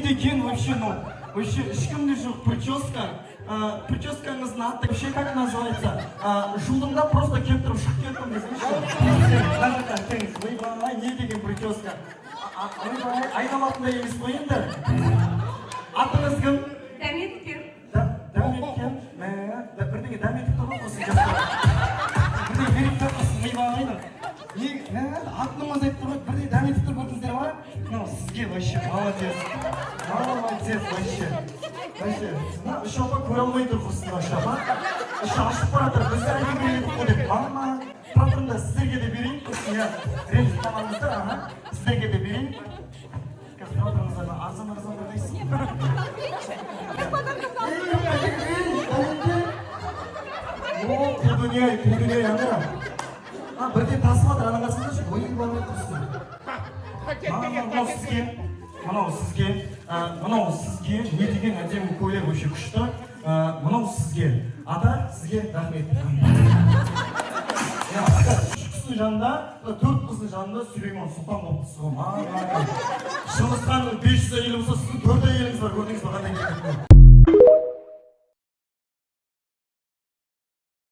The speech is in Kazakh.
деген вообще, ну, вообще ешкімде жоқ прическа. Прическаңыздың аты вообще как называется? Жудым да, просто кептіріп шығып кеттім десеңші. Мына жақтан келіңіз. Ойбай, не деген прическа? Ойбай, айналатындай емес қой енді. Атыңыз кім? Дәметкен. Дәметкен. Мә, бірдеңе дәметіп тұр ғой осы жастар. Бірдеңе беріп тұр құрсын, ойбай. Не, мә, атының өзі айтып тұр ғой, бірдеңе дәметіп тұр, көрдіңіздер ма? Мынау сізге вообще молодец. Молодец вообще. Вообще, мына үш апа көре алмай тұр құрсын, мына үш апа. Іші ашып бара жатыр, біз де әдемі едік қой деп. Мама, тұра тұрыңдар, сіздерге де берейін құрсын, иә. Ренжіп қалмаңыздар, аха. Сіздерге де берейін. Қазір, тұра тұрыңыздар, арзан арзан дейсіз. Ей, ей, ей, о, қу дүние, қу дүние, ана. А, бірден тасып жатыр, ана қарасаңдаршы, ойбай, құрсын. Мынау сізге, мынау сізге, мынау сізге, не деген әдемі көйлек, вообще күшті. Мынау сізге. Ата, сізге рахмет. Иә, үш қыздың жанында, мына төрт қыздың жанында Сүлейман сұлтан болып тұрсыз ғой. Маған Шыңғыс ханның 500 әйелі болса, сіздің төрт әйеліңіз бар, көрдіңіз ба, қандай керемет.